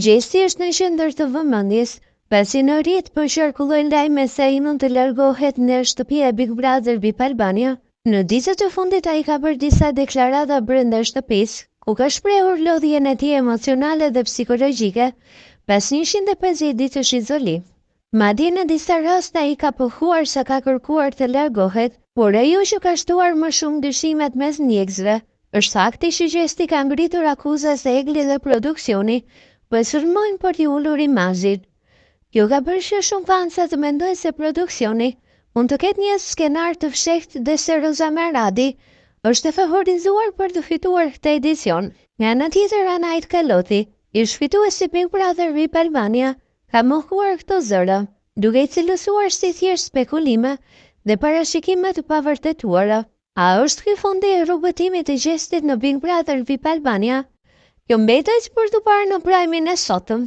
Gjesti është në qendër të vëmendjes, pasi në rrjet po qarkullojnë lajme se ai mund të largohet nga shtëpia e Big Brother VIP Albania. Në ditët e fundit ai ka bërë disa deklarata brenda shtëpisë, ku ka shprehur lodhjen e tij emocionale dhe psikologjike pas 150 ditësh izolim. Madje në disa raste ai ka pohuar se ka kërkuar të largohet, por ajo që ka shtuar më shumë dyshimet mes ndjekësve është fakti që Gjesti ka ngritur akuza se Egli dhe produksioni po e sulmojnë për t'i ulur imazhin. Kjo ka bërë që shumë fansa të mendojnë se produksioni mund të ketë një skenar të fshehtë dhe se Roza Radi është e favorizuar për të fituar këtë edicion. Nga ana tjetër Anaid Kaloti, ish-fituesi i Big Brother VIP Albania, ka mohuar këto zëra, duke i cilësuar si thjesht spekulime dhe parashikime të pavërtetuara. A është ky fundi i rrugëtimit të Gjestit në Big Brother VIP Albania? Kjo mbetet për t'u parë në prajmin e sotëm.